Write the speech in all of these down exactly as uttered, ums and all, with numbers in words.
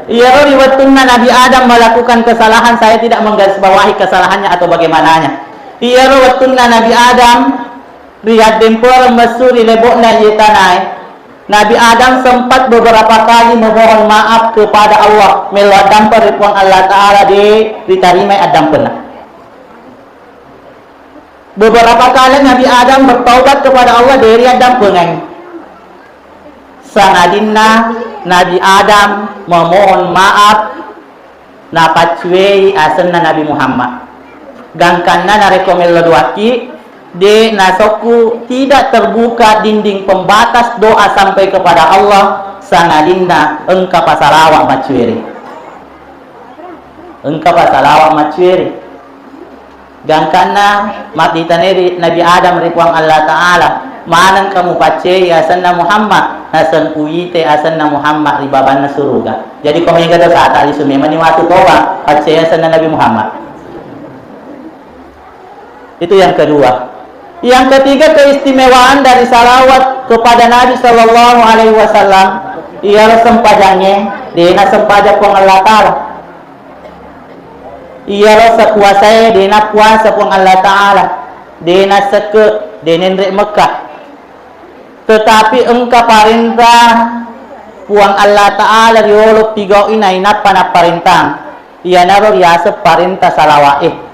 Iyaro ri wettunna Nabi Adam melakukan kesalahan, saya tidak menggarisbawahi kesalahannya atau bagaimananya. Iyaro wettunna Nabi Adam riaddempereng messu ri lebo'na iye tanae, Nabi Adam sempat beberapa kali memohon maaf kepada Allah, mello addampeng ri Puang Allah Ta'ala, de ritarimai addampenna. Beberapa kali Nabi Adam bertaubat kepada Allah, de riaddampengengngi. Sangadinna Nabi Adam memohon maaf, napaccuei asenna Nabi Muhammad. Gangkanna narekko mello doakki, de nasokku tidak terbuka dinding pembatas doa sampai kepada Allah, sangadinna engka pasalawa maccueri. Engka pasalawa maccueri. Gangkanna mattitanai ri Nabi Adam ri Puang Allah Ta'ala, maneng kamu paccei asenna Muhammad, naseng uite asenna Muhammad ri babanna suruga. Jadi, ko mega dosata, lisu memang ni watu toba, paccei asenna Nabi Muhammad. Itu yang kedua. Yang ketiga, keistimewaan dari salawat kepada Nabi Sallallahu Alaihi Wasallam, iyaro sempajangnge, dena sempajang Puang Allah Ta'ala. Iyaro sekuasae, dena puasa Puang Allah Ta'ala, dena sekke, dena nre Mekah. Tetapi engka parenta Puang Allah Ta'ala riolo pigau'i nainappa napparentang. Iyanaro riaseng parenta salawa'e.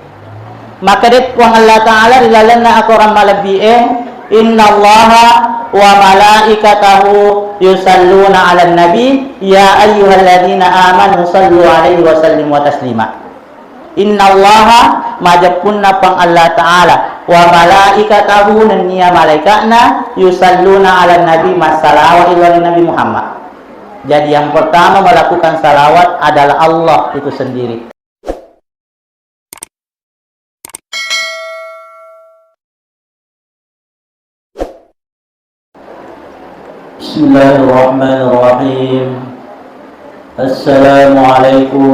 Makkedai Puang Allah Ta'ala ri lalenna akorang malebbi'e, "Innallaha wa malaikatahu yusalluna 'alan nabi, ya ayyuhalladzina amanu sallu 'alaihi wa sallimu wa taslima." Innallaha, majeppunna Puang Allah Ta'ala, wa malaikatahu, nennia malaika'na, yusalluna 'alan nabi, massalawa ri Nabi Muhammad. Jadi, yang pertama melakukan salawat adalah Allah itu sendiri. بسم الله الرحمن الرحيم. السلام عليكم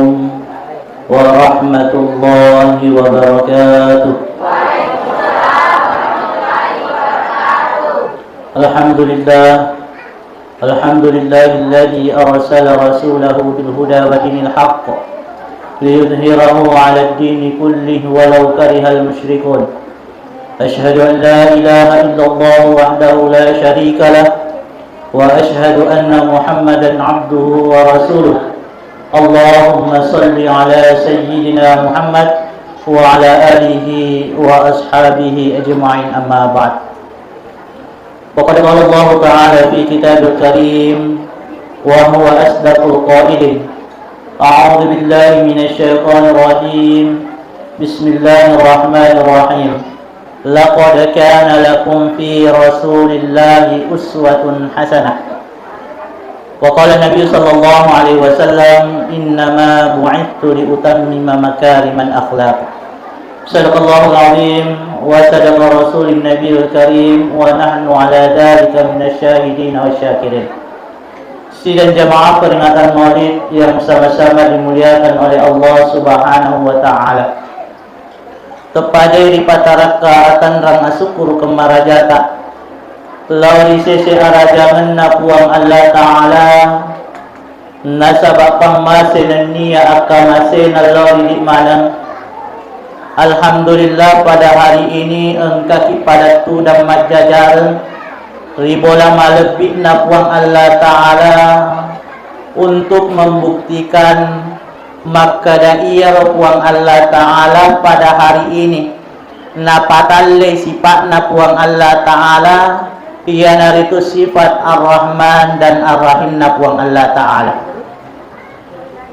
ورحمة الله وبركاته. الحمد لله. الحمد لله الذي أرسل رسوله بالهدى ودين الحق ليظهره على الدين كله ولو كره المشركون. أشهد أن لا إله إلا الله وحده لا شريك له، وأشهد أن محمدا عبده ورسوله. اللهم صل على سيدنا محمد وعلى آله وأصحابه أجمعين، أما بعد. وقد قال الله تعالى في كتاب الكريم وهو أصدق القائلين: أعوذ بالله من الشيطان الرجيم. بسم الله الرحمن الرحيم. لقد كان لكم في رسول الله أسوة حسنة. وقال النبي صلى الله عليه وسلم: إنما بعثت لأتمم مكارم الأخلاق. صدق الله العظيم وصدق رسول النبي الكريم ونحن على ذلك من الشاهدين والشاكرين. Sidang jamaah peringatan Maulid yang sama-sama dimuliakan oleh Allah Subhanahu wa Ta'ala. Teppadai ripatarakka atanrang asukkurukeng marajata lao ri sese arajangenna Puang Allah Ta'ala, nasaba pammase nennia akkamasena lao ri idi maneng. Alhamdulillah, pada hari ini engkaki pada tudang majjajareng ri bola malebbi'na Puang Allah Ta'ala untuk membuktikan makkeda iyaro Puang Allah Ta'ala pada hari ini napatalle sipa'na Puang Allah Ta'ala, iyanaritu sifat Ar-Rahman dan Ar-Rahimna Puang Allah Ta'ala.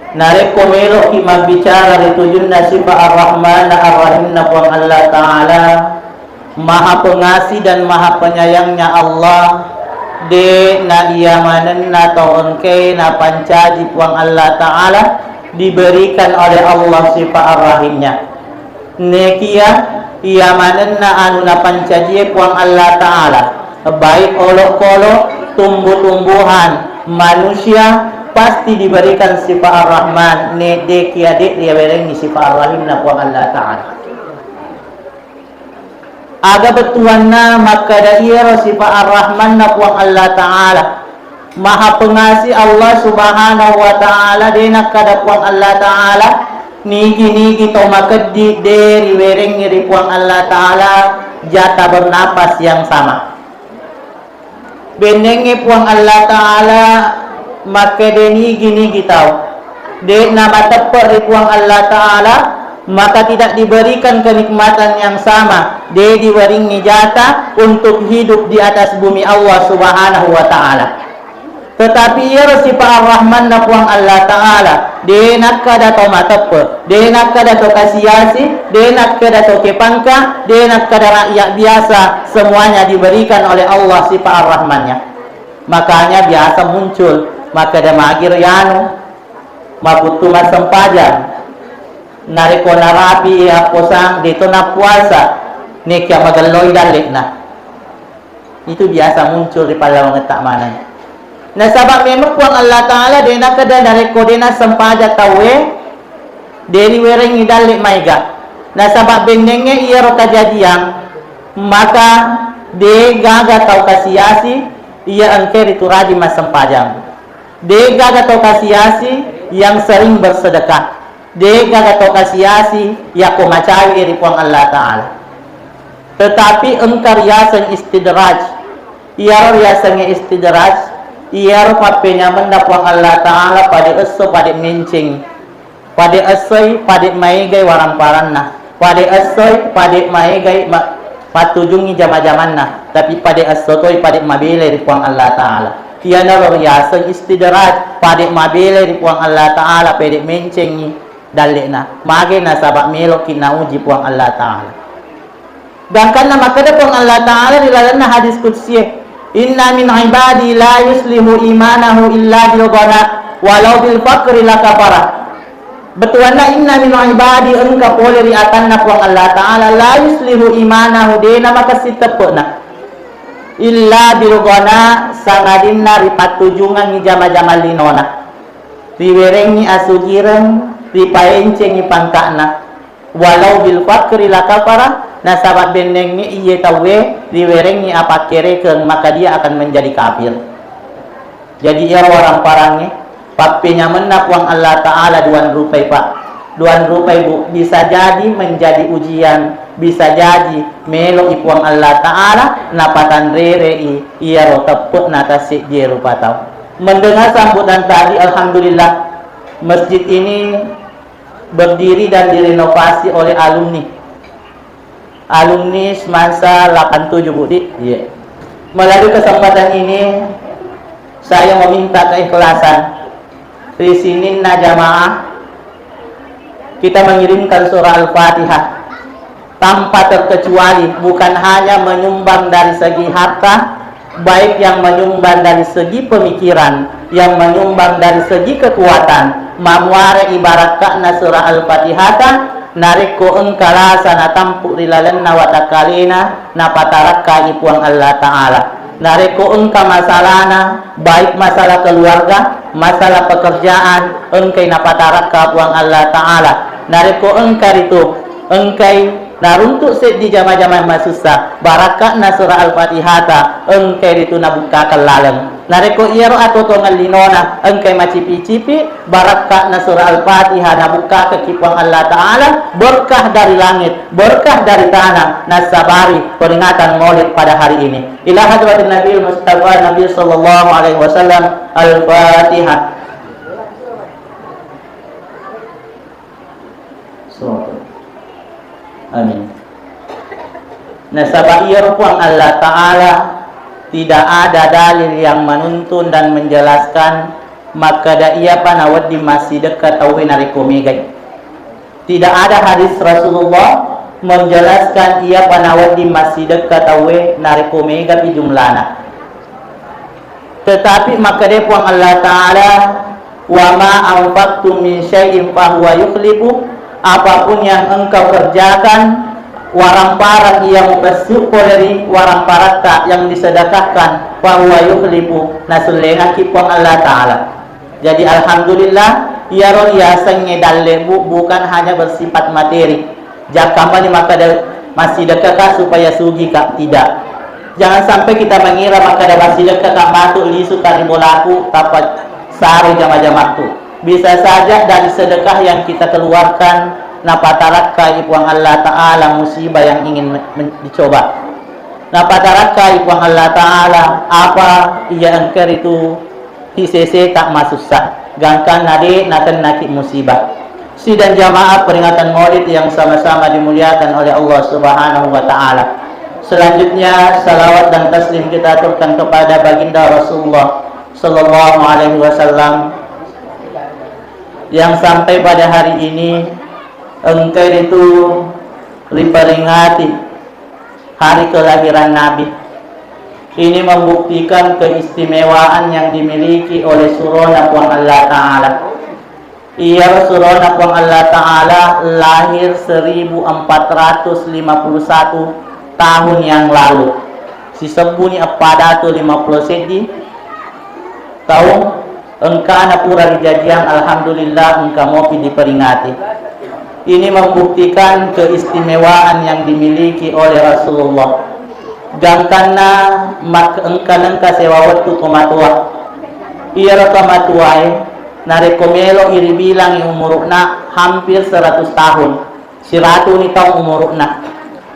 Narekko meloki mabbicara ri tujunna sifat Ar-Rahman dan Ar-Rahimna Puang Allah Ta'ala, Maha Pengasih dan Maha Penyayangnya Allah, de na iya manenna tau engkae napancaji Puang Allah Ta'ala diberikan oleh Allah sifat ar-rahimnya. Nekia iya manenna anu napancajie Puang Allah Ta'ala, baik olokolo, tumbuh-tumbuhan, manusia, pasti diberikan sifat ar-Rahman, ne dekia de riawerengngi sifat ar-rahimna Puang Allah Ta'ala. Aga bettuanna makkeda iyaro sifat ar-Rahmanna Puang Allah Ta'ala? Maha Pengasih Allah Subhanahu wa Ta'ala, de nakkada Puang Allah Ta'ala, nigi-nigi to makeddi de riwerengngi ri Puang Allah Ta'ala jatah bernapas yang sama. Bennengnge Puang Allah Ta'ala makkeda nigi-nigi tau de'na mateppe' ri Puang Allah Ta'ala, maka tidak diberikan kenikmatan yang sama, de diwaringngi jatah untuk hidup di atas bumi Allah Subhanahu wa Ta'ala. Tetapi iyaro sifat ar-Rahmanna Puang Allah Ta'ala, de nakkada to mateppe', de nakkada to kasiasi, de nakkada to kepangka, de nakkada rakyat biasa, semuanya diberikan oleh Allah sifat ar-Rahmannya. Makanya biasa muncul, makkeda magiro yanu, mabuttu massempajang. Narekko narapi apposang, de to nappuasa, nekia magelloi dalle'na. Itu biasa muncul ri pallawangetta maneng. Nasaba memang Puang Allah Ta'ala de nakkeda narekko de nassempajang tauwe, de riwerengngi dalle maega. Nasaba bennengnge iyaro kajadiang, maka de gaga tau kasiasi iya engke ritu rajin massempajang. De gaga tau kasiasi yang sering bersedekah. De gaga tau kasiasi yakko macawe ri Puang Allah Ta'ala. Tetapi engka riaseng istidraj. Iyaro riasengnge istidraj, iyaro pappenyamenna Puang Allah Ta'ala pade esso, pade menceng. Pade essoi, pade maegai waramparanna. Pade essoi, pade maegai ma-, mattujungngi jama-jamanna. Tapi pade esso toi, pade mabelai ri Puang Allah Ta'ala. Iyanaro riaseng istidraj, pade mabelai ri Puang Allah Ta'ala, pede mencengngi dalle'na. Mage nasaba meloki nauji Puang Allah Ta'ala. Gangkanna makkeda Puang Allah Ta'ala ri lalenna hadis qudsie, "Inna min ibadi la yuslihu imanahu illa bil ghina, walau bil faqri la kafara." Bettuanna, "Inna min ibadi," engka pole ri atanna Puang Allah Ta'ala, "la yuslihu imanahu," de namakessing teppe'na, "illa bil ghina," sangadinna ripattujungangngi jama-jama linona, riwerengngi asugireng, ripaencengngi pangka'na. "Walau bil faqri la kafara," nasaba bennengnge iye tauwe riwerengngi apakkerekeng, maka dia akan menjadi kafir. Jadi iyaro waramparangnge, pappenyamenna Puang Allah Ta'ala duan rupai, Pak. Duan rupai, Bu. Bisa jadi menjadi ujian, bisa jadi melo'i Puang Allah Ta'ala napatanrerei iyaro teppe'na tasseddie rupa tau. Mendengar sambutan tadi, alhamdulillah, masjid ini berdiri dan direnovasi oleh alumni. Alumni semasa delapan tujuh, Bu, di? Iya. Melalui kesempatan ini, saya meminta keikhlasan. Ri sininna jamaah, kita mengirimkan surah Al-Fatihah tanpa terkecuali, bukan hanya menyumbang dari segi harta, baik yang menyumbang dari segi pemikiran, yang menyumbang dari segi kekuatan, mamuare ibarakka'na surah Al-Fatihata, narekko engka lasa natampu ri lalenna watakkalena, napatarakkai Puang Allah Ta'ala. Narekko engka masalana, baik masalah keluarga, masalah pekerjaan, engkai napatarakka Puang Allah Ta'ala. Narekko engka ritu, engkai naruntuk seddi jama-jama masussa, barakka'na surah Al-Fatihata, engkai ritu nabukkakeng laleng. Narekko iyaro atotongeng linona, engkai macipi-cipi, barakka'na surah Al-Fatihah nabukkakekki Puang Allah Ta'ala, berkah dari langit, berkah dari tanah, nassabari peringatan Maulid pada hari ini. Ila hadratin Nabi Mustafa Nabi sallallahu alaihi wasallam. Al-Fatihah. Amin. Nasaba iyaro Puang Allah Ta'ala tidak ada dalil yang menuntun dan menjelaskan makkeda iyapa nawedding massidekka tauwe narekko megai. Tidak ada hadis Rasulullah menjelaskan iyapa nawedding massidekka tauwe narekko megapi jumlana. Tetapi makkeda Puang Allah Ta'ala, "Wa ma anfaqtum min syai'in fahuwa yukhlifu," apapun yang engkau kerjakan, waramparang iya mupessu pole ri waramparatta yang disedekahkan, fahuwa yukhlifu, nasullengakki Puang Allah Ta'ala. Jadi alhamdulillah, iyaro riasengnge dalle, Bu, bukan hanya bersifat materi. Jakka mani makkeda massidekka ka supaya sugi ka, tidak. Jangan sampai kita mengira makkeda, "Massidekka ka matu lisu ka ri bolaku, tappa sare jama-jamakku." Bisa saja dari sedekah yang kita keluarkan, napatarakkai Puang Allah Ta'ala musibah yang ingin men-, dicoba. Napatarakkai Puang Allah Ta'ala apa iya engka ritu hiseseta masussa, gangkanna de nakennaki musibah. Sidang jamaah peringatan Maulid yang sama-sama dimuliakan oleh Allah Subhanahu wa Ta'ala. Selanjutnya, salawat dan taslim kita aturkan kepada Baginda Rasulullah Sallallahu Alaihi Wasallam yang sampai pada hari ini engka itu diperingati hari kelahiran Nabi. Ini membuktikan keistimewaan yang dimiliki oleh surona Puang Allah Ta'ala. Iyaro surona Puang Allah Ta'ala lahir seribu empat ratus lima puluh satu tahun yang lalu. Sisebbuni eppa datu lima puluh seddi taung engkana pura rijajiang, alhamdulillah, engka mopi diperingati. Ini membuktikan keistimewaan yang dimiliki oleh Rasulullah. Gangkanna mak-, engka-, engka sewa wettu tomatoa. Iyaro tomatoae, narekko melo i ribilangi umuru'na, hampir seratus tahun. Siratuni taung umuru'na.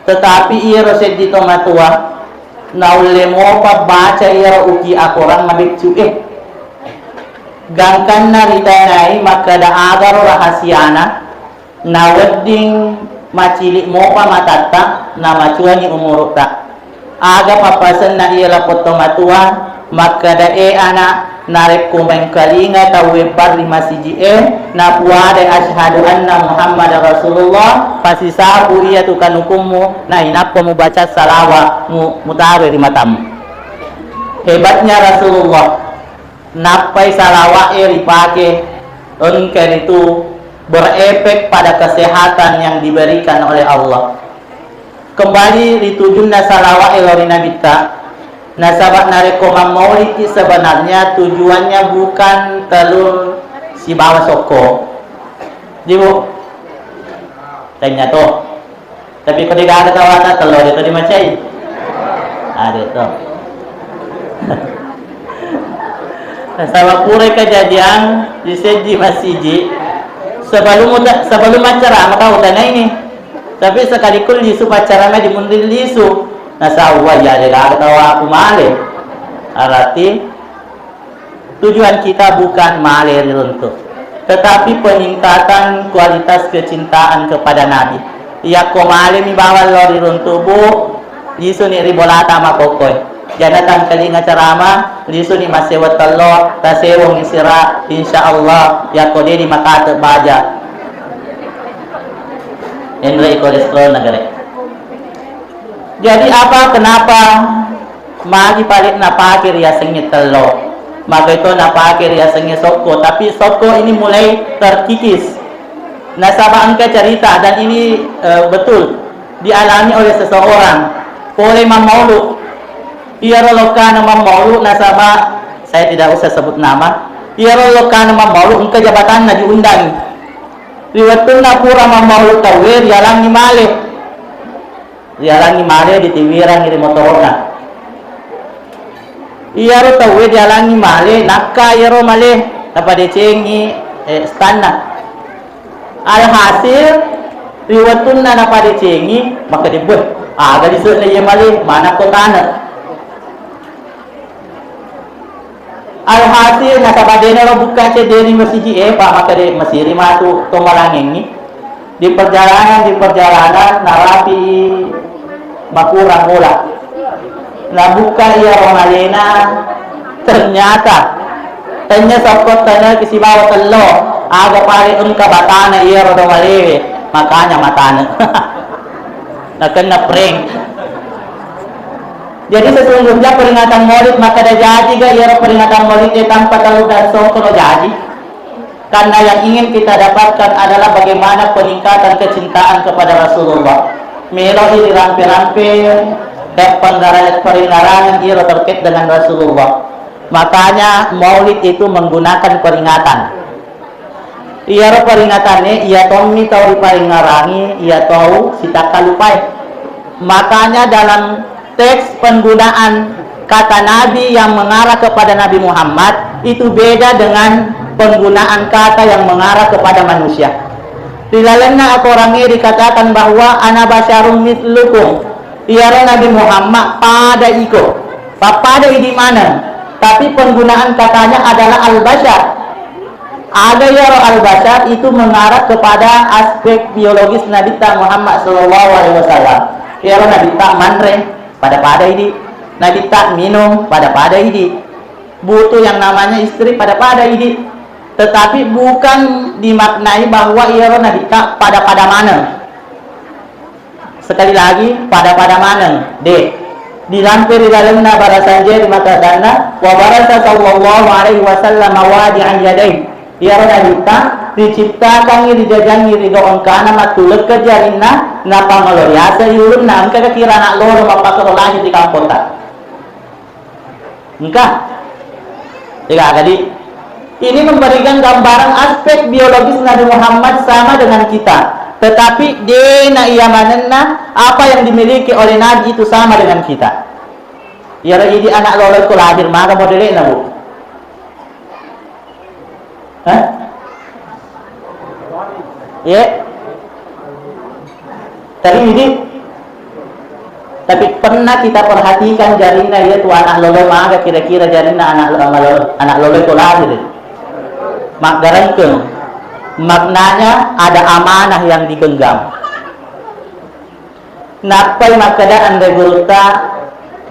Tetapi iyaro seddi tomatoa naulle mopa baca iyaro uki akorang mabeccu e. Gangkanna ritanai makkeda agaro rahasiana, nawedding macili mopa matatta, namacuani umuru'ta. Aga pappasenna iya lapong tomatoa makkeda, "E ana, narekko mengkalinga tauwe barri masiji'e napuadai asyhadu anna Muhammadar Rasulullah, pasisabu iyatu kanukummu, nainappa mubaca salawa mu-, mutaro ri matammu." Hebatnya Rasulullah, nappai salawa'e ripake, engka ritu berefek pada kesehatan yang diberikan oleh Allah. Kembali ri tujunna salawa'e lao ri Nabitta, nasaba narekko mammaulidki sebenarnya tujuannya bukan telur sibawa sokko. Jibu, tanya to. Tapi ko degaga tawata tello de to dimacai. Ade to. Nasaba purai kejadian di seddi masiji, sebelum uta-, sebelum acara maka utanai ni. Tapi sekaliku lisu pacarana di munri lisu. Nasaba iya degaga tawa aku male. Arati tujuan kita bukan male ri runtu, tetapi peningkatan kualitas kecintaan kepada Nabi. Yakko male mi bawang lao ri runtu, Bu, lisuni ri bolata makkokkoe. Jana tangkalinga ceramah, lisuni massewa tello, tasewong isira, insya Allah, yakko dedi makate baja. Enre i kolesterol nagare. Jadi apa, kenapa magi paling napake riasengnge tello? Magai to napake riasengnge sokko, tapi sokko ini mulai terkikis. Nasaba engka cerita, dan ini, eh, betul dialami oleh seseorang. Pole mammaulu. Iyaro lokkana mammaulu, nasaba saya tidak usah sebut nama. Iyaro lokkana mammaulu engka jabatanna diundangi. Ri wettunna pura mammaulu tauwe, rialangngi male. Rialangngi male, ditiwirangngi ri motoro'na. Iyaro tauwe dialangngi male, nakka iyaro male, napadecengi, eh, stanna. Alhasil, ri wettunna napadecengi, makkeda, "Beh, aga lise'na iye male, manakko tane." Alhasil, nasaba denaro bukka cedde ri masiji e, pa makkeda masiri matu to malangengngi. Di perjalanan, di perjalanan, narapi makurang bola. Nabukka iyaro malena, ternyata tennia sokko tennia sibawa tello, aga pale engka batana iyaro do malewe, makanya matane. Nakenna prank. Jadi sesungguhnya peringatan Maulid makkeda jaji ga iyaro peringatan Maulid e tanpa tellu dan sokko lo jaji. Karena yang ingin kita dapatkan adalah bagaimana peningkatan kecintaan kepada Rasulullah. Meloi dirampe-rampe dan penggarai-, peringarangan iro terkait dengan Rasulullah. Makanya Maulid itu menggunakan peringatan. Iyaro peringatannya, iya tommi tau diparingarangi, iya tau sitakkalupai. Makanya dalam Teks penggunaan kata Nabi yang mengarah kepada Nabi Muhammad itu beda dengan penggunaan kata yang mengarah kepada manusia. Ri lalenna akorangnge dikatakan bahwa ana basyarum mislukum, iyaro Nabi Muhammad pada iko, pappada idi maneng, tapi penggunaan katanya adalah al-bashar. Aga iyaro al-bashar itu mengarah kepada aspek biologis Nabitta Muhammad sallallahu alaihi wasallam. Iyaro Nabitta manre, pada-pada idi. Nabitta minung, pada-pada idi. Butuh yang namanya istri, pada-pada idi. Tetapi bukan dimaknai bahwa iyaro Nabitta pada-pada maneng. Sekali lagi, pada-pada maneng, de. Dilampe ri lalenna barasan je ri makkadanna, wa barasa sallallahu alaihi wasallam wadi'an yadaih. Iyaro Nabitta riciptakangngi, rijajangngi ri do engkana mattulekka jarinna, napangolo riaseng ulunna, engka kira anak lolo mappakero lahir di kampota. Engka. Tiga tadi. Ini memberikan gambaran aspek biologis Nabi Muhammad sama dengan kita. Tetapi de na iya manenna apa yang dimiliki oleh Nabi itu sama dengan kita. Iyaro idi anak lolo ko lahir maga modele'na, Bu? Hah? Ye? Tapi ini, tapi pernah kita perhatikan jarinna iya tu anak lolo maga kira-kira jarinna anak lo-, anak lolo, anak lolo itu lahir. Maggarengkeng. Maknanya ada amanah yang digenggam. Nappai makkeda anre gurutta,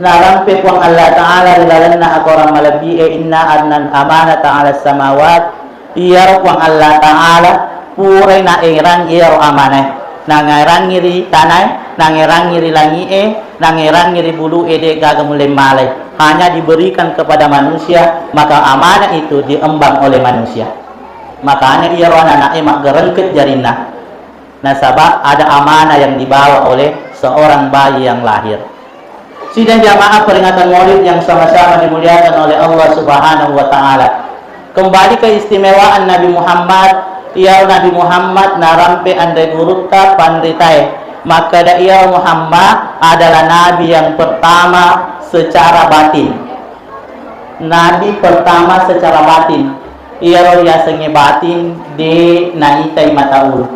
narampe Puang Allah Ta'ala ri lalenna akorang malebbi'e, inna arnal amanata ala samawat, iyaro Puang Allah Ta'ala purai naerang iyaro amanae, nangerangi ri tanae, nangerangi ri langi'e, nangerangi ri bulu'e, de gaga mulle malai, hanya diberikan kepada manusia, maka amanah itu diemban oleh manusia. Makanya iyaro anana'e maggerengket jarinna. Nasaba ada amanah yang dibawa oleh seorang bayi yang lahir. Sidang jamaah peringatan Maulid yang sama-sama dimuliakan oleh Allah Subhanahu wa Ta'ala. Kembali keistimewaan Nabi Muhammad, iya Nabi Muhammad narampe anre gurutta panritae. Makkeda iya Muhammad adalah nabi yang pertama secara batin. Nabi pertama secara batin. Iyaro riasengnge batin de naitai mata ulu.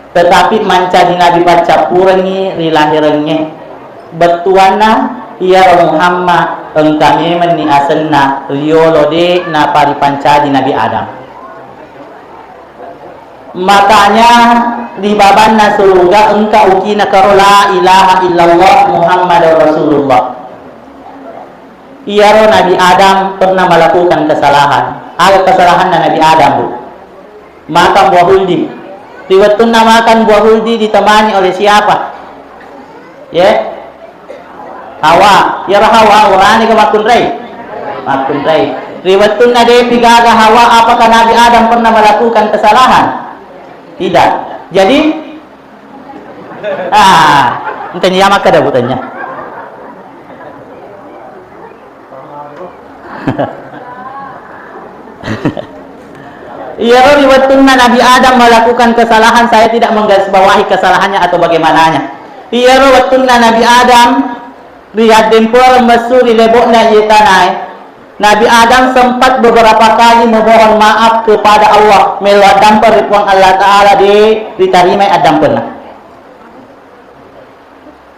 Tetapi mancaji nabi paccappurengngi ri lahirengnge. Bettuanna, iyaro Muhammad engka memenni asenna riyolo de naparipancaji Nabi Adam. Makanya ri babanna suruga engka ukina karo la ilaha illallah Muhammadar Rasulullah. Iyaro Nabi Adam pernah melakukan kesalahan. Aga kesalahanna Nabi Adam, Bu? Makan buah huldi. Ri wettunna makan buah huldi ditemani oleh siapa? Ye? Hawa. Iyaro Hawa urane ke makkunrai? Makkunrai. Ri wettunna depi gaga Hawa, apakah Nabi Adam pernah melakukan kesalahan? Tidak. Jadi, ah, entenya makkeda butanya. Iyaro ri wettunna Nabi Adam melakukan kesalahan, saya tidak menggarisbawahi kesalahannya atau bagaimananya. Iyaro wettunna Nabi Adam riaddempereng messu ri lebo'na iye tanae, Nabi Adam sempat beberapa kali memohon maaf kepada Allah, melo addampeng ri Puang Allah Ta'ala, de ritarimai addampenna.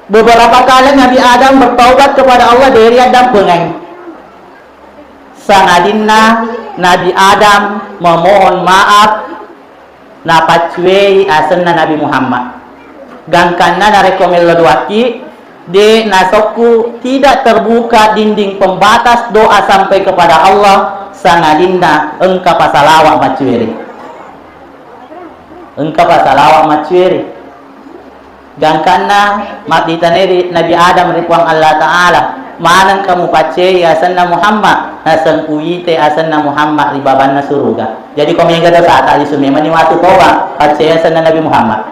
Beberapa kali Nabi Adam bertaubat kepada Allah, de riaddampengai. Sangadinna Nabi Adam memohon maaf, napaccuei asenna Nabi Muhammad. Gangkanna narekko mello doakki, de nasokku tidak terbuka dinding pembatas doa sampai kepada Allah, sangadinna engka pasalawa maccueri. Engka pasalawa maccueri. Gangkanna madditanai ri Nabi Adam ri Puang Allah Ta'ala, manengka mupaccei asenna Muhammad, naseng uite asenna Muhammad ri babanna suruga. Jadi ko mega dosata, lisu memang ni matu toba, paccei asenna Nabi Muhammad.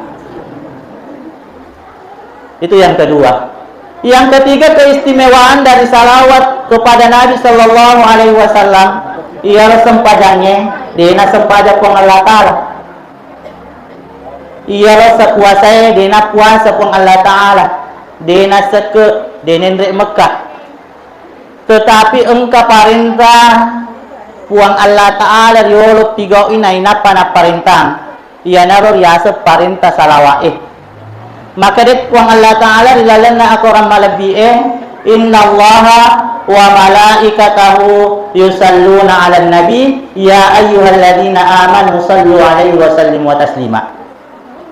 Itu yang kedua. Yang ketiga, keistimewaan dari salawat kepada Nabi Sallallahu Alaihi Wasallam, iyaro sempajangnge, dena sempajang Puang Allah Ta'ala. Iyaro sekuasae, dena puasa Puang Allah Ta'ala. de' nassekke', de' nenre' Mekkah. Tetapi engka parenta Puang Allah Ta'ala riolo pigau'i nainappa napparentang. Iyanaro riaseng parenta salawa'e. Makkedai Puang Allah Ta'ala ri lalenna akorang malebbi'e, "Innallaha wa malaikatahu yusalluna 'alan nabi, ya ayyuhalladzina amanu sallu 'alaihi wa sallimu wa taslima."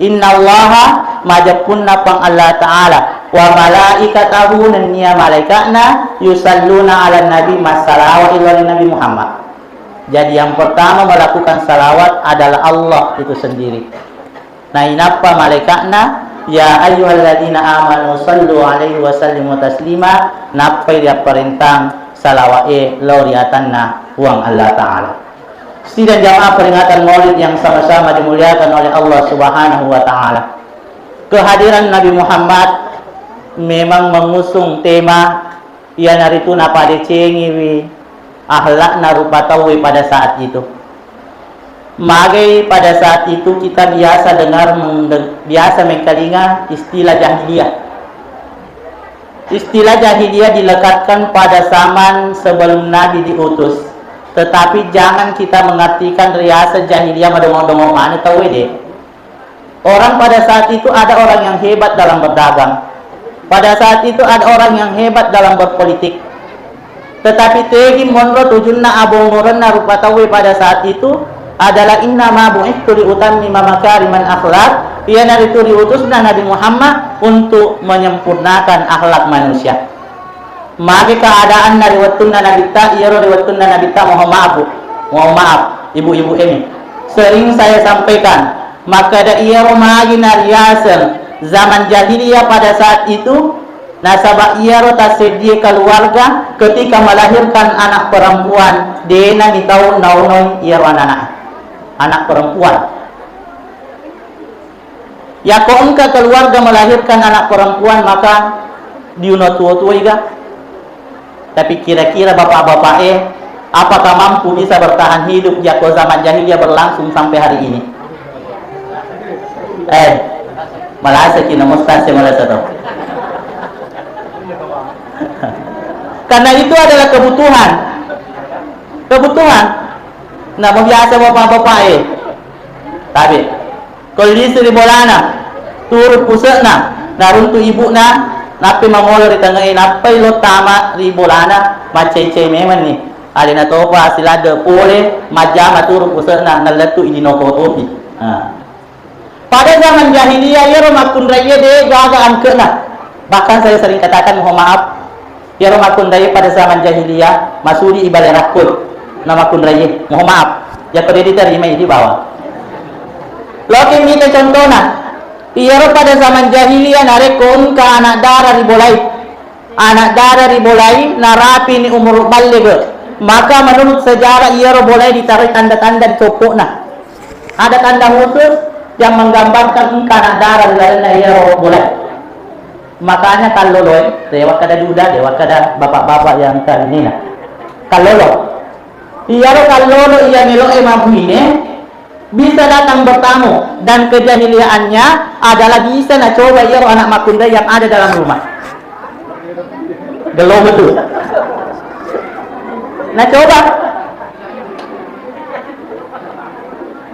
Innallaha, majeppunna Puang Allah Ta'ala, wa malaikatahu, nennia malaika'na, yusalluna 'alan nabi, massalawa'i lao ri Nabi Muhammad. Jadi, yang pertama melakukan salawat adalah Allah itu sendiri. Nainappa malaika'na, "Ya ayyuhalladzina amanu sallu 'alaihi wa sallimu taslima," nappai riapparentang salawa'e lao ri atanna Puang Allah Ta'ala. Sidang jamaah peringatan Maulid yang sama-sama dimuliakan oleh Allah Subhanahu wa Ta'ala. Kehadiran Nabi Muhammad memang mengusung tema iyanaritu napadecengiwi akhlakna rupa tauwe pada saat itu. Magai pada saat itu kita biasa dengar, mengde-, biasa mengkalinga istilah jahiliyah. Istilah jahiliyah dilekatkan pada zaman sebelum Nabi diutus. Tetapi jangan kita mengartikan riaseng jahiliyah madongo-dongo maneng tauwe de. Orang pada saat itu ada orang yang hebat dalam berdagang. Pada saat itu ada orang yang hebat dalam berpolitik. Tetapi tegi monro tujunna abongorenna rupa tauwe pada saat itu adalah innama bu'itsu liutammima makarimal akhlak, iyanaritu diutusna Nabi Muhammad untuk menyempurnakan akhlak manusia. Magi keadaanna ri wettunna Nabitta, iyaro ri wettunna Nabitta, mohon maaf, Bu. Mohon maaf, ibu-ibu emi. Sering saya sampaikan, makkeda iyaro magi nariaseng zaman jahiliyah pada saat itu, nasaba iyaro tasseddie keluarga ketika melahirkan anak perempuan, de'na mitau naunoi iyaro anak-anak. Anak perempuan. Yako engka keluarga melahirkan anak perempuan, maka diuno tuo-tuoiga. Tapi kira-kira bapak-bapak eh, apakah mampu bisa bertahan hidup yako zaman jahiliyah berlangsung sampai hari ini? Eh, malasa ki namo stase malasa to. Karena itu adalah kebutuhan. Kebutuhan. Nah, biasa bapak-bapak eh. Tapi Ko lisu ri bolana, turu puse'na, naruntu ibu'na, nappai mamolo ri tange'e, nappai lo tama ri bolana, maccai-cai memenni. Alena topa siladde pole, majjama turu puse'na, nallettu i dinoko topi. Ha. Pada zaman jahiliyah, iyaro makkunraiye de gaga angke'na. Bahkan saya sering katakan, mohon maaf, Iyaro makkunraiye pada zaman jahiliyah, masudi i bale rakkoi. Na makkunraiye, mohon maaf, yakko de ditarimai di bawah. Loki mita contona, iyaro pada zaman jahiliyah narekko engka anak dara ribolai. Anak dara ribolai narapini umur balligh. Maka menurut sejarah iyaro bolai ditarai tanda-tanda di coppo'na. Ada tanda khusus yang menggambarkan engka anak dara ri lalenna iyaro bolai. Makanya kalloloe, de wakkeda duda, de wakkeda bapak-bapak yang karinina. Kallolo. Iyaro kallolo iya melo'e mabbuine bisa datang bertamu dan kejahiliaannya adalah bisa nacoba iyaro anak makkunrai yang ada dalam rumah. Gelo betul. Nacoba.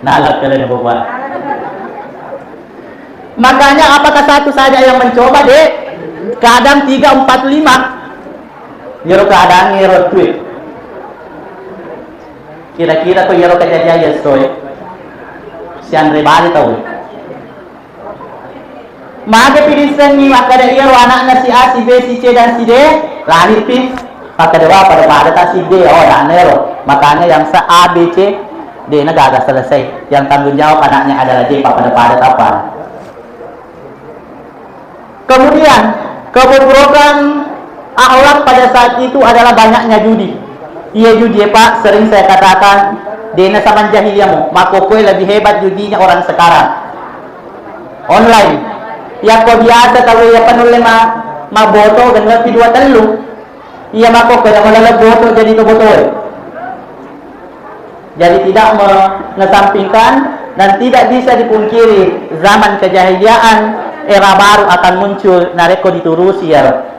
Nalak kalian bapak. Makanya apakah satu saja yang mencoba, Dek? Kadang tiga, empat, lima. Iyaro keadaan iyaro tue. Kira-kira ko iyaro kejadian ya soe. Sianre bale tau. Mage pi dissengi makkeda iyaro anakna si A, si B, si C, dan si D, lahir pi. Makkeda, "Wah, pada-pada ta si D, oh, anakna ero." Makanya yang se A, B, C, D na gaga selesai. Yang tanggung jawab anaknya adalah D, pada-pada tapa. Kemudian, kebobrokan akhlak pada saat itu adalah banyaknya judi. Iya judi, Pak, sering saya katakan, dena zaman jahiliyah mo, makkokkoe lebih hebat judinya orang sekarang. Online. Yakko biasa tau iya panulle ma-, maboto, gennepi dua tellu. Iya makkokkoe, iya malaleng boto, jadi to botoe. Jadi tidak mengesampingkan dan tidak bisa dipungkiri zaman kejahiliaan era baru akan muncul narekko diturusi iyaro.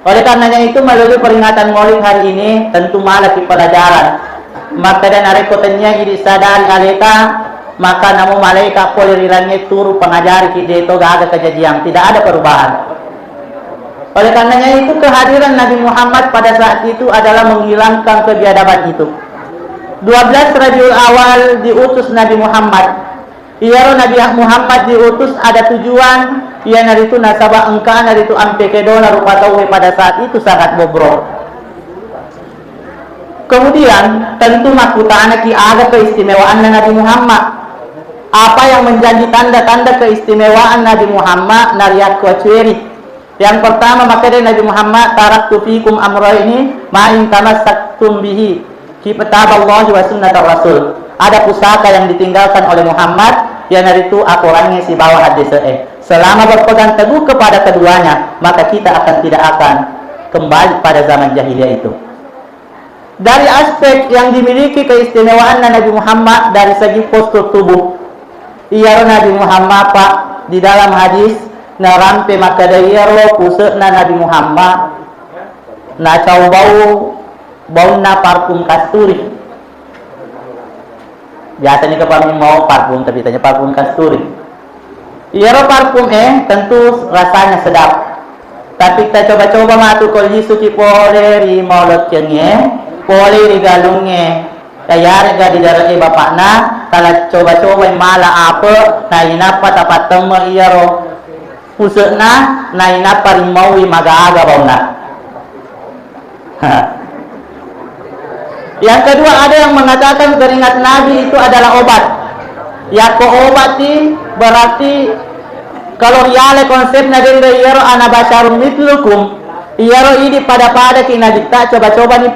Oleh karenanya itu, melalui peringatan Maulid hari ini, tentu malaki pelajaran. Makkeda narekko tennia idi sadari aleta, maka namo malaika pole ri langie turu pengajari ki, deto gaga kejajiang, tidak ada perubahan. Oleh karenanya itu, kehadiran Nabi Muhammad pada saat itu adalah menghilangkan kebiadaban itu. Dua belas Rabiul Awal diutus Nabi Muhammad. Iyaro Nabi Muhammad diutus ada tujuan, iyanaritu nasaba engkana ritu ampe kedona rupa tauwe pada saat itu sangat bobrok. Kemudian, tentu makkutanaki aga keistimewaanna Nabi Muhammad. Apa yang menjadi tanda-tanda keistimewaan Nabi Muhammad nariakko acueri? Yang pertama, makkeda Nabi Muhammad, "Taraktu fikum amraini ma in tamassaktum bihi, kitaballahi wa sunnatar rasul." Ada pusaka yang ditinggalkan oleh Muhammad, iyanaritu akorangnge sibawa haddese'e. Selama berpegang teguh kepada keduanya, maka kita akan tidak akan kembali pada zaman jahiliyah itu. Dari aspek yang dimiliki keistimewaanna Nabi Muhammad dari segi postur tubuh. Iyaro Nabi Muhammad, Pak, di dalam hadis narampe makkeda iyaro puse'na Nabi Muhammad nacau bau, baunna parfum kasturi. Biasanya ke parfum mau parfum, tapi tanya parfum kasturi. Iyaro parfum e tentu rasanya sedap. Tapi tacoba-coba matu ko lisuki pole ri maolokkengnge, pole ri galungnge. Tayarega di dare'e bapakna, tala coba-coba mala ape, nainappa tapattemme iyaro puse'na, nainappa rimmaui maga-aga baunna. Yang kedua, ada yang mengatakan keringat Nabi itu adalah obat. Yakko obat ti berarti kalau riale konsepna denre iyaro ana basyarum mitlukum, iyaro idi pada-pada ki Nabitta, coba-coba ni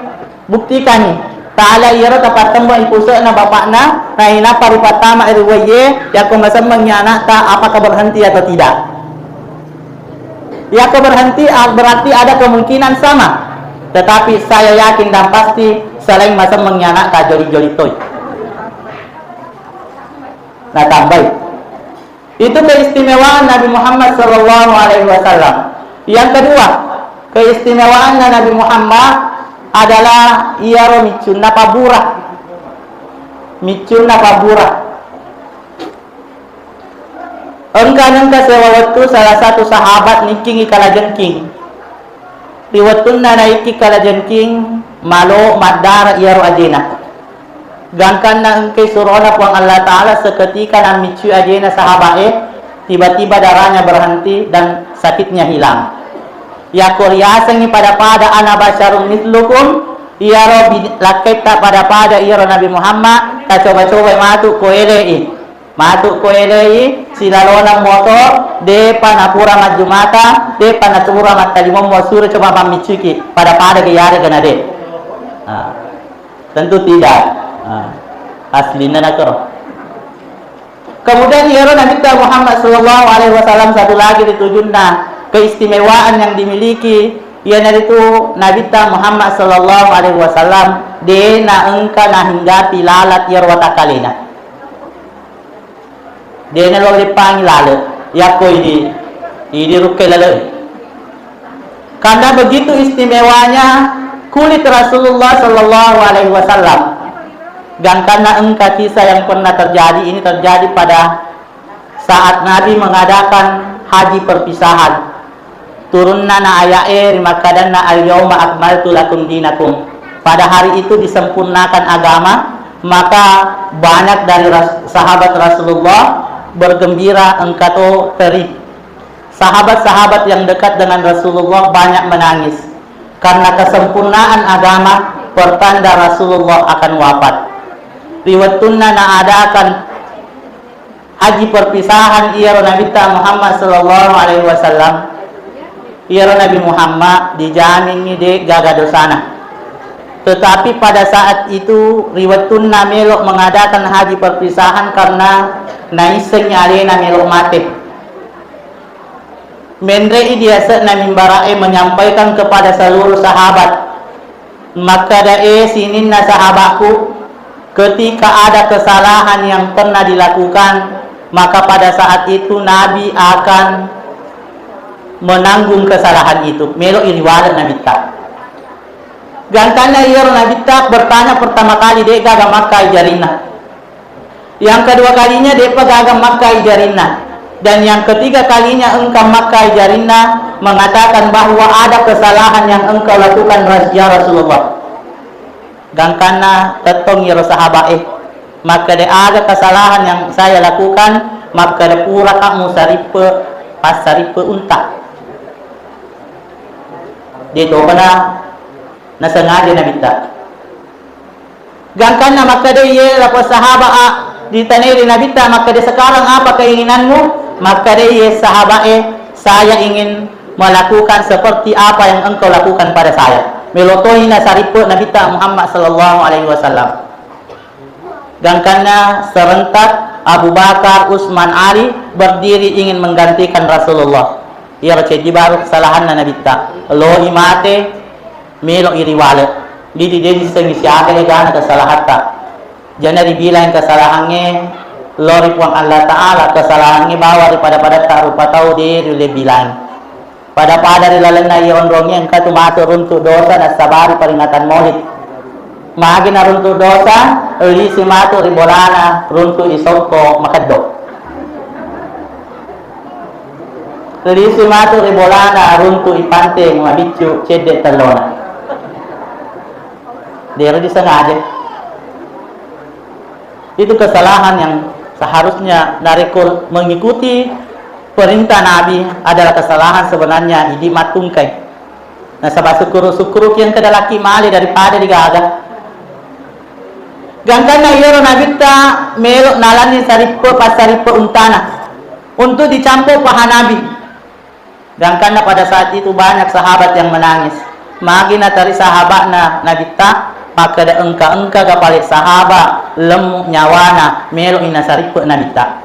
buktikani. Tala iyaro tapattembeng ipuse'na bapakna, nainappa rupattama ri waiye, yakko masemmengngi anakta, apakah berhenti atau tidak? Yakko berhenti, ah, berarti ada kemungkinan sama. Tetapi saya yakin dan pasti selain masemmengngi anakta joli-joli toi. Nah, tambai. Itu keistimewaan Nabi Muhammad sallallahu alaihi wasallam. Yang kedua, keistimewaanna Nabi Muhammad adalah iyaro miccunna pabbura. Miccunna pabbura. Engka nengka sewa wettu salah satu sahabat nikkingi kalajengking. Ri wettunna naikki kalajengking, malo maddara iyaro ajena. Gangkanna engkai surona Puang Allah Ta'ala, seketika nammiccui ajena sahaba'e, tiba-tiba darahnya berhenti dan sakitnya hilang. Yakko riasengngi pada-pada ana basyarum mislukum, iyaro bi-, lakkaitta pada-pada iyaro Nabi Muhammad, tacoba-cobai matu ko elei. Matu ko elei, silalona moto, depa napura majjumata, depa napura mattalimommo, suro coba mammiccuiki, pada-pada ga iyarega na de. Ah, tentu tidak. Ah, aslinna nakero. Kemudian iyaro Nabitta Muhammad sallallahu alaihi wasallam satu lagi ri tujunna keistimewaan yang dimiliki, iyanaritu Nabitta Muhammad sallallahu alaihi wasallam de naengka nahinggapi lalat iyaro watakkalena. De nalo leppangi lale, yakko idi, idi rukkai lale. Karena begitu istimewanya kulit Rasulullah sallallahu alaihi wasallam. Gangkanna engka kisah yang pernah terjadi, ini terjadi pada saat Nabi mengadakan haji perpisahan. Turunna na aya'e rimakkadanna, "Al-yauma akmaltu lakum dinakum." Pada hari itu disempurnakan agama, maka banyak dari ras-, sahabat Rasulullah bergembira, engkato teri. Sahabat-sahabat yang dekat dengan Rasulullah banyak menangis karena kesempurnaan agama pertanda Rasulullah akan wafat. Ri wettunna naadakan haji perpisahan iyaro Nabitta Muhammad sallallahu alaihi wasallam, iyaro Nabi Muhammad dijaminni de gaga dosana. Tetapi pada saat itu, ri wettunna melo mengadakan haji perpisahan karena naissengngi alena melo mate. Menre'i di ase'na mimbara'e menyampaikan kepada seluruh sahabat, makkeda, "E sininna sahabatku, ketika ada kesalahan yang pernah dilakukan, Maka pada saat itu Nabi akan menanggung kesalahan itu, melo iriwale Nabitta. Gangkanna iyaro Nabitta bertanya pertama kali, de'gaga makkai jarinna. Yang kedua kalinya, de'pa gaga makkai jarinna. Dan yang ketiga kalinya engka makkai jarinna, mengatakan bahwa ada kesalahan yang engkau lakukan, Ras-, ya Rasulullah. Gangkanna tettong iyaro sahaba'e, makkeda, "Aga kesalahan yang saya lakukan?" Makkeda, "Puraka musarippe, passarippe unta." De topana nasengaja Nabitta. Gangkanna makkeda, "Iye lapong sahaba a," ditanai ri Nabitta, makkeda, "Sekarang apa keinginanmu?" Makkeda, "Iye sahaba'e, saya ingin melakukan seperti apa yang engkau lakukan pada saya." Melo toi nasarippe Nabitta Muhammad sallallahu alaihi wasallam. Gangkanna serentak Abu Bakar, Utsman, Ali berdiri ingin menggantikan Rasulullah. Iyaro ceddi baru kesalahanna Nabitta. Loi mate, melo iriwale. Jadi de dissengi siaga egana kesalahatta. Jana ribilang kesalahangnge lao ri Puang Allah Ta'ala, kesalahangnge bawang ri pada-padatta rupa tau de riulle bilang. Pada-pada ri lalenna iya onrongnge engka tu matu runtu dosa nassabari peringatan Maulid. Magi naruntu dosa, lisi matu ri bolana runtu isokko makeddo. Lisi matu ri bolana runtu ipante mabiccu cedde tellona. Dero disengaja. Itu kesalahan yang seharusnya narekko mengikuti perintah Nabi adalah kesalahan sebenarnya idi mattungkai. Nasaba sukkuru-sukkuruki engka dalaki male daripada digaga. Gangkanna iyaro Nabitta melo nalanni sarippe, passarippe untana untuk dicampo paha Nabi. Gangkanna pada saat itu banyak sahabat yang menangis. Magi natari sahabatna Nabitta, makkeda engka-engkaga pale sahabat lemmu nyawana melo inasarippe Nabitta.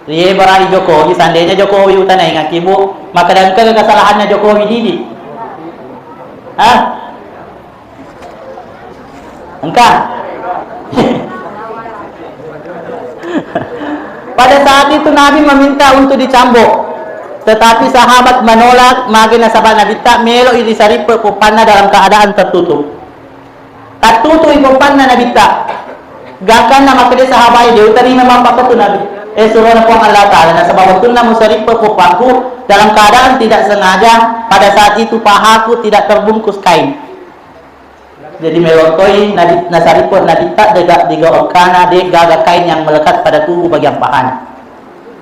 Rie berai Jokowi, seandainya Jokowi utanaingaki, Bu, makkeda engkaga kesalahannya Jokowi didi? Hah? Engka? Pada saat itu Nabi meminta untuk dicambuk, tetapi sahabat menolak, magi nasaba Nabitta melo i risarippe poppanna dalam keadaan tertutup. Tattutu i poppanna Nabitta. Gangkanna makkeda sahabat, "De utarima mappakatu Nabi, eh, surona Puang Allah Ta'ala, nasaba wettunna musarippe poppakku dalam keadaan tidak sengaja, pada saat itu pahaku tidak terbungkus kain." Jadi melottoi Nabi, nasarippe Nabitta dega, dega okkana, de gaga kain yang melekat pada tubuh bagian pahanya.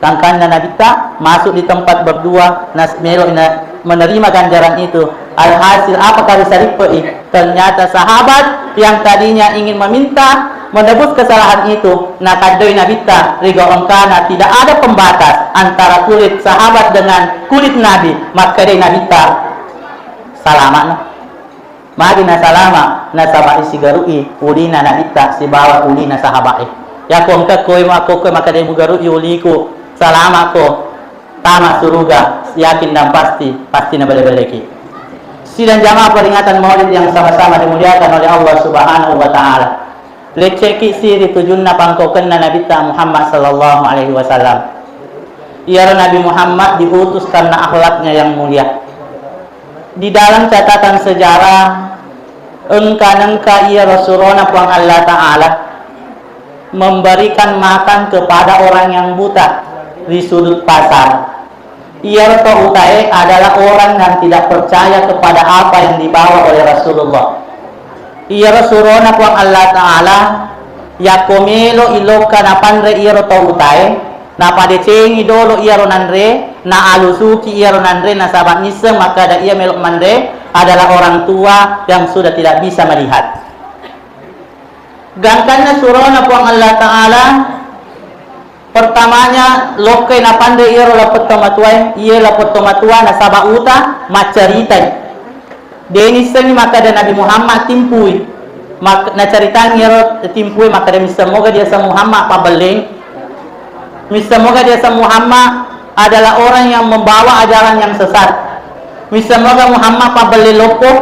Gangkanna Nabitta masuk di tempat berdua, nas-, melo na menerima ganjaran itu. Alhasil, apa kali sarippei? Ternyata sahabat yang tadinya ingin meminta menebus kesalahan itu, nakaddoi Nabitta, riga engkana tidak ada pembatas antara kulit sahabat dengan kulit Nabi, makkedai Nabitta, "Salama'na." Magi nasalama, nasaba isigaru'i ulina Nabitta sibawa ulina sahaba'e. Yako engka koe makkokkoe makkeda mugaru'i uliku, salama'ko, tama suruga, yakin dan pasti, pasti nabale-baleki. Sidang jamaah peringatan Maulid yang sama-sama dimuliakan oleh Allah Subhanahu wa Ta'ala. Lecce'ki si ri tujunna pangkaukenna Nabitta Muhammad sallallahu alaihi wasallam. Iyaro Nabi Muhammad diutus karena akhlaknya yang mulia. Di dalam catatan sejarah, engka-nengka iyaro surona Puang Allah Ta'ala memberikan makan kepada orang yang buta di sudut pasar. Iyaro tau utae adalah orang yang tidak percaya kepada apa yang dibawa oleh Rasulullah. Iyaro surona Puang Allah Ta'ala, yakko melo ilokka napanre iyaro tau utae, napadecengi dolo iyaro nanre, naalusuki iyaro nanre, nasaba nisseng makkada iya melo manre adalah orang tua yang sudah tidak bisa melihat. Gangkanna surona Puang Allah Ta'ala, pertamanya lokkai napanre iyaro lapetto matuae, iye lapetto matua nasaba uta maccaritai. De nissengngi makkada Nabi Muhammad timpui. Mak-, nacaritangi iyaro timpui makkada, "Misseng moga diaseng Muhammad pabelleng. Misseng moga diaseng Muhammad adalah orang yang membawa ajaran yang sesat. Misseng moga Muhammad pabelleng loppo."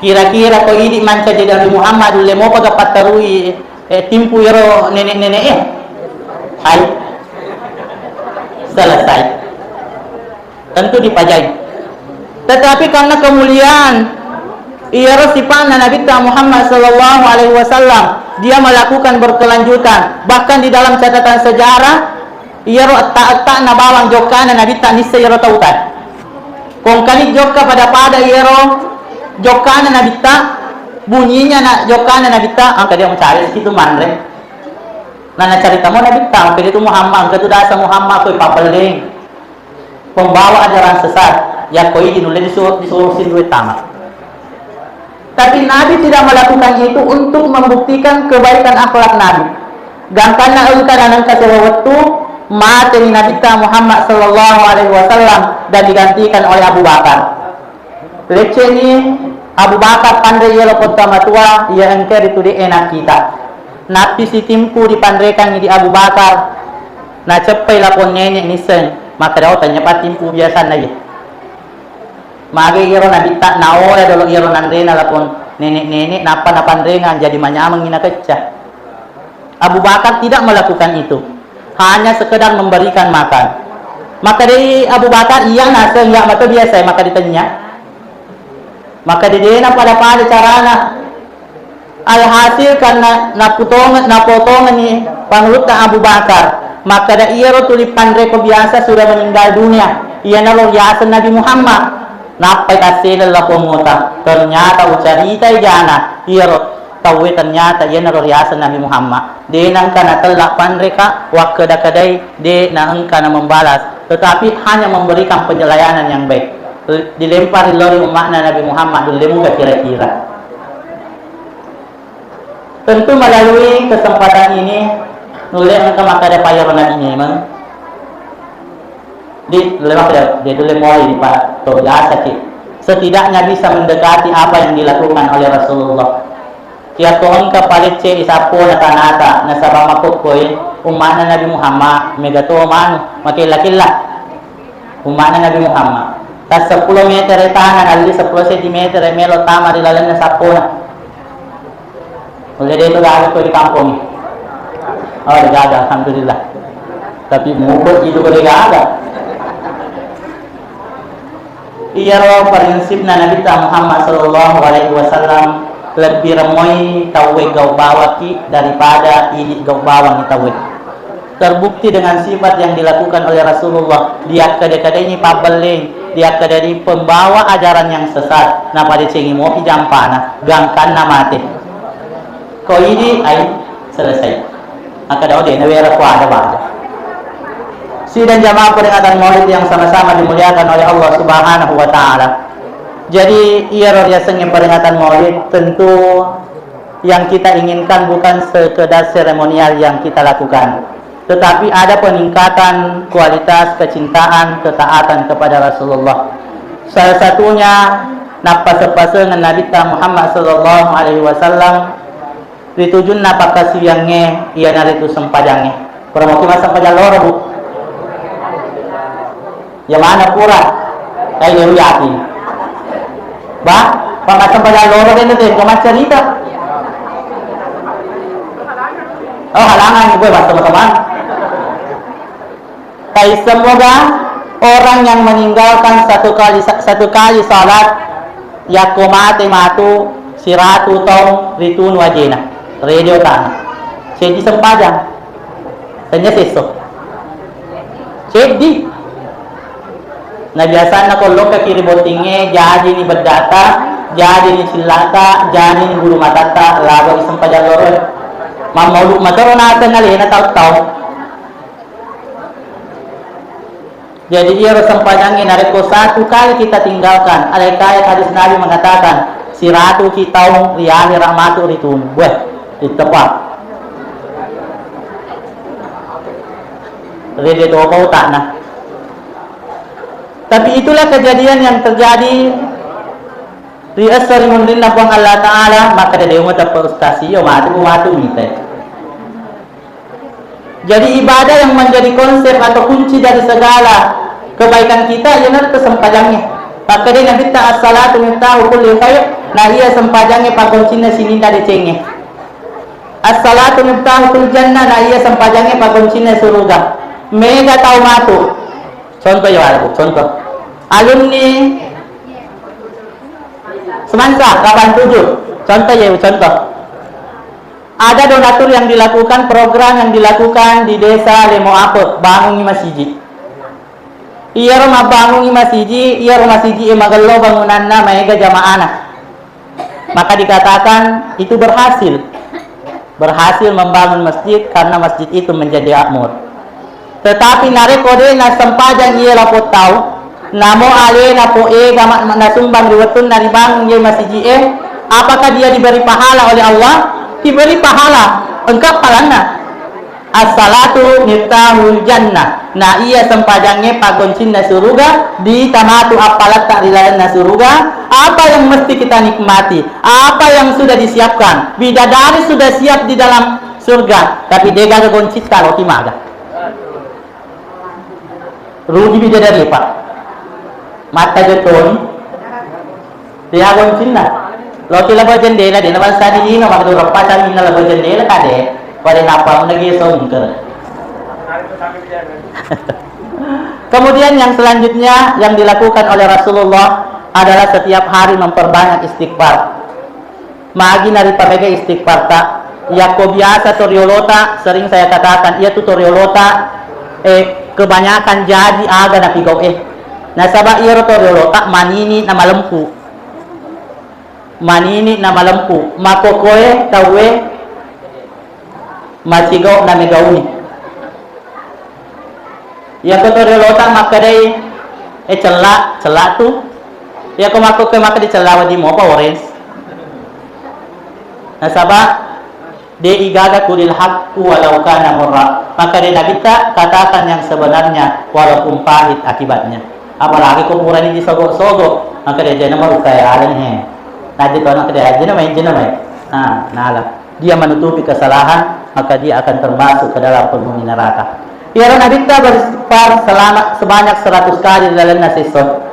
Kira-kira ko idi mancaji Nabi Muhammad, ulle mopa ga patterui, eh, timpu iyaro nenek-nenek e. Hai. Selesai. Tentu dipajai. Tetapi karena kemuliaan iyaro sifatna Nabitta Muhammad sallallahu alaihi wasallam, dia melakukan berkelanjutan. Bahkan di dalam catatan sejarah, iyaro etta-ettana bawang jokkana Nabitta nisseng iyaro tauta. Kongkani jokka pada-pada iyaro jokkana Nabitta, bunyinya na jokkana Nabitta, angka dia mencari situ manre. Nah, nacarita mo Nabitta, angka dia tu Muhammad, angka tu dasa Muhammad, koi pabelleng. Pembawa ajaran sesat, yakko idi nulle disu-, disuruh sinduwe tama. Tapi Nabi tidak melakukan itu untuk membuktikan kebaikan akhlak Nabi. Gangkanna engka nanengka sewa wettu, mateni Nabitta Muhammad sallallahu alaihi wasallam dan digantikan oleh Abu Bakar. Lecce'ni Abu Bakar panre iyaro potta matua, iya engka ritu de'e nakkita. Nappi sitimpu dipanrekangngi di Abu Bakar, naceppai lapong nenek nisseng, makkeda, "Oh, tennya pattimpu biasanna iye." Mage iyaro Nabitta naola dolo iyaro nanrena lapong nenek-nenek, nappa napanrengang jadi manyamengngi nakecca. Abu Bakar tidak melakukan itu, hanya sekedar memberikan makan. Makkedai Abu Bakar, "Iya naseng, iya mato biasa maka ditanya." Maka dena pada-pada carana. Alhasil, karena naputong-, napotongenni pangulutta Abu Bakar, makkeda, "Iyaro tuli panreko biasa sudah meninggal dunia, iyanaro riaseng Nabi Muhammad." Nappai tasseleng lapong mota. Ternyata ucaritai jana, iyaro tauwe ternyata iyanaro riaseng Nabi Muhammad. De nengka natella panreka, wakkeda-kedai, de naengka namembalas, tetapi hanya memberikan penjelayanan yang baik. Dilempar ri lori umma'na Nabi Muhammad, dulle muga kira-kira. Tentu melalui kesempatan ini, nulle engka makkeda payaro Nabi memeng. Di, nulle makkeda, de nulle pole di pa-, to biasa ki. Setidaknya bisa mendekati apa yang dilakukan oleh Rasulullah. Yakko engka palecce i sappona tanata, nasaba makokkoi umma'na Nabi Muhammad, mega to manu, makella-kella. Umma'na Nabi Muhammad. Tas seppulo meter tana, nalli seppulo sentimeter melo tama ri lalenna sappona. Ulle de to gaga ko di kampong. Oh, de gaga, alhamdulillah. Tapi mukot itu ko de gaga. Iyaro prinsipna Nabitta Muhammad sallallahu alaihi wasallam, lebbi remmoi tauwe gau bawaki daripada idi gau bawangi tauwe. Terbukti dengan sifat yang dilakukan oleh Rasulullah, diakkeda-kedaini pabbelleng, diakkeda-kedaini pembawa ajaran yang sesat, napadecengi mopi jampana, gangkanna mate. Ko idi, ai, selesai. Makkeda, "Oh, de nawera ko ada baja." Sidang jamaah peringatan Maulid yang sama-sama dimuliakan oleh Allah Subhanahu wa Ta'ala. Jadi, iyaro riasengnge peringatan Maulid, tentu yang kita inginkan bukan sekedar seremonial yang kita lakukan, tetapi ada peningkatan kualitas kecintaan, ketaatan kepada Rasulullah. Salah satunya, nappaseng-pasengeng Nabitta Muhammad sallallahu alaihi wasallam ritujunna pakkasiwiyangnge, iyanaritu sempajangnge. Pura moki massempajang loro, Bu? Iya mana pura? Ai, de uyakin. Ba, pa massempajang loro de nate, ko maccarita. Oh, halangan, gue massempajang. Tapi semoga orang yang meninggalkan satu kali, satu kali salat, yakko mate matu siratu taung ritunu ajena. Rede tana. Seddi sempajang. Tanya sesso. Seddi. Na biasanna ko lokka ki ri bottingnge, jajini beddata, jajini cillata, jajini bulu matatta, labo sempajang loro. Mammaulu matoro naseng alena tau-tau. Jadi, iyaro sempajangnge narekko satu kali kita tinggalkan, alai kaya hadis Nabi mengatakan, "Siratu ki taung ri ahera matu ritunu." Weh, ittepa. Rede topa utakna. Tapi itulah kejadian yang terjadi ri esso ri munrinna Puang Allah Ta'ala, maka de muteppa ustaz iyo matu, matu mitai. Jadi, ibadah yang menjadi konsep atau kunci dari segala kebaikan kita, iyanaritu sempajangnge. Makkedai Nabitta, "As-salatu miftahu kulli khair." Nah, iya sempajangnge pakkuncinna sininna decengnge. As-salatu miftahu fil jannah, na iya sempajangnge pagoncinna suruga. Mega tau matu. Contoh ya, Pak, contoh. Alumni Semansa delapan tujuh. Contoh ya, contoh. Ada donatur yang dilakukan, program yang dilakukan di desa Lemo Ape, bangungi masiji. Iyaro mabbangungi masiji, iyaro masiji e magello bangunanna, maega jamaana. Maka dikatakan itu berhasil. Berhasil membangun masjid karena masjid itu menjadi makmur. Tetapi narekko de' nassempajang iya lapong tau, namo alena po ega ma-, nasumbang ri wettunna ribangun iya masiji e, apakah dia diberi pahala oleh Allah? Diberi pahala, engka pahalana. As-salatu miftahul jannah. Na iya sempajangnge pagoncinna suruga, ditamatu appalatta ri lalenna suruga. Apa yang mesti kita nikmati? Apa yang sudah disiapkan? Bidadari sudah siap di dalam surga, tapi degaga goncitta, loki maga. Rugi bidadari, Pak. Matta jettoni. Dia goncinna. Loki laba jendela, dia nabangsa di lino, maka dua rupa caminna laba jendela, kade. Pada napa mun lagi songker. Kemudian yang selanjutnya yang dilakukan oleh Rasulullah adalah setiap hari memperbanyak istighfar. Magi naripamega istighfarta. Yakko biasa toriolota, sering saya katakan, iya tu toriolota, eh, kebanyakan jaji aga napigau e. Nasaba iyaro toriolota manini na malempu. Manini na malempu. Makokoe tauwe macigau na megauni. Iyako toriolota makkedai, eh, cella, cella tu. Iyako makkokke makkeda cella, wedding mopa orange. Nasaba de' igaga, qulil haqqu walau kana murra. Makkeda Nabitta, katakan yang sebenarnya walaupun pahit akibatnya. Apalagi ko purani disogo-sogo, makkeda jena marukai aleng he. Naji to makkeda jena mai, jena mai. Nah, nala. Dia menutupi kesalahan, maka dia akan termasuk ke dalam penghuni neraka. Iyaro Nabitta beristighfar selama, sebanyak seratus kali ri lalenna siesso.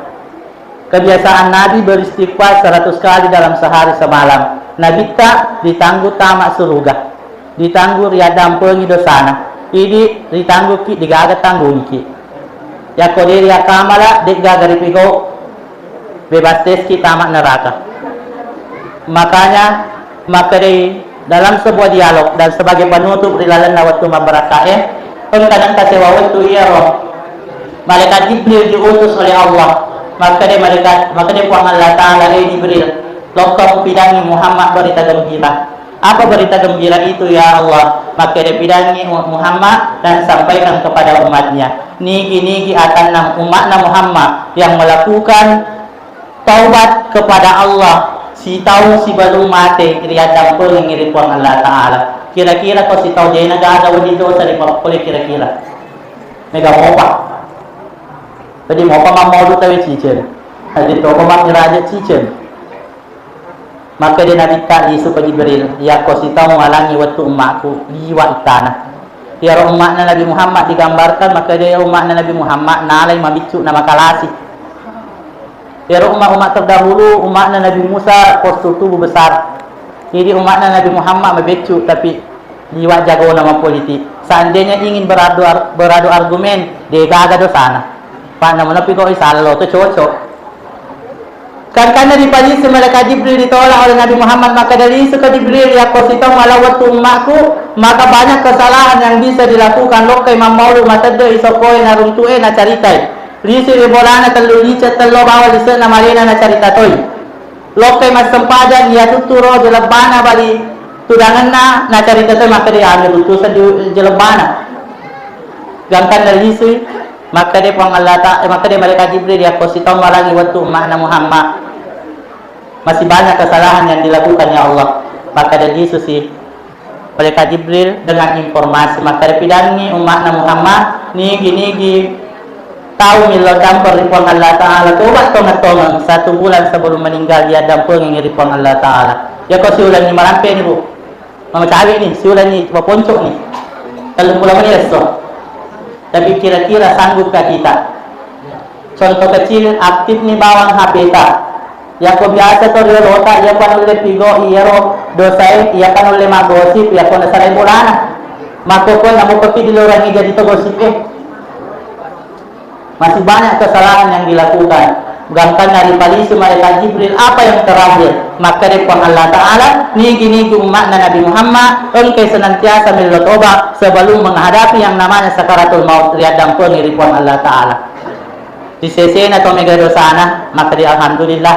Kebiasaan Nabi beristighfar seratus kali dalam sehari semalam. Nabitta ditanggu tama suruga, ditanggu riaddampengi dosana. Idi ritangguki, degaga tanggungki. Yakko de' riakkamala, de'gaga ripigau, bebas teski tama neraka. Makanya, makkedai dalam sebuah dialog dan sebagai penutup ri lalenna wettu mabbarakkae, engka nengka sewa wettu iyaro malaikat Jibril diutus oleh Allah. Makkedai malaikat, makkedai Puang Allah Ta'ala, "Eh Jibril, lokka mupidangi Muhammad berita gembira." "Apa berita gembira itu, ya Allah?" "Makkeda pidangngi Muhammad dan sampaikan kepada umatnya, nigi-nigi atanna umatna Muhammad yang melakukan taubat kepada Allah, sitaung sibalung mate riaddampengengngi ri Puang Allah Ta'ala." Kira-kira ko sitaung dena gaga wedding dosa ri pappole kira-kira? Mega mopa. Jadi mopa mammaulu tawe cicen. Jadi topa mammiraja cicen. Makkeda Nabitta, lisuko Jibril, yakko sitaung alangi wettu ummaku, liwa ittana. Iyaro umma'na Nabi Muhammad digambarkan, makkeda iyaro umma'na Nabi Muhammad nalai mabiccu na makalasi. Iyaro umma-umma terdahulu, umma'na Nabi Musa postur tubuh besar. Jadi umma'na Nabi Muhammad mabeccu, tapi liwa jagona mappolitik. Seandainya ingin beradu ar-, beradu argumen, degaga dosana. Pak, namun tapi kok isalo tu cocok. Gangkanna ripalisui malaikat Jibril ditolak oleh Nabi Muhammad, makkeda, "Lisuko Jibril, yakko sitaung alang wettu ummaku, maka banyak kesalahan yang bisa dilakukan, lokkai mammaulu, matedde isokkoe naruntu'e nacaritai. Lisui ri bolana tellu lice, tello bawang lise'na malena nacarita toi. Lokkai massempajang, iyatutturo jelebbana bali tudangenna, nacarita toi makkeda, anu tuttuseng di jelebbana." Gangkanna lisui, Makkeda Puang Allah Ta-, eh, makkeda Malaikat Jibril, "Yakko sitaung malangi wettu umma'na Muhammad, masih banyak kesalahan yang dilakukan, ya Allah." Makkeda Yesus si Malaikat Jibril dengan informasi, makkeda, "Pidangngi umma'na Muhammad, nigi-nigi tau millau dampeng ri Puang Allah Ta'ala, toba tongeng-tongeng satu bulan sebelum meninggal, dia dampengengngi ri Puang Allah Ta'ala." Yakko siulanni malampe ni, Bu. Mamacawe ni, siulani, maponco ni. Telluppulo menit esso. Tapi kira-kira sanggupkah kita? Contoh kecil, aktif ni bawang H P ta. Iyako biasa to riolota, iyapa nulle pigo iyaro dosae, iyapa nulle maggosip, iyako nasalai bolana. Makkokko namupaki dilorangi jadi to gosip e. Masih banyak kesalahan yang dilakukan. Gangkanna ripalisi malaikat Jibril, apa yang terakhir? Makkeda Puang Allah Ta'ala, nigi-nigi umma'na Nabi Muhammad, engkai senantiasa mello toba sebelum menghadapi yang namanya sakaratul maut, riaddampengi ri Puang Allah Ta'ala. Ri sesena to mega dosana, makkeda alhamdulillah,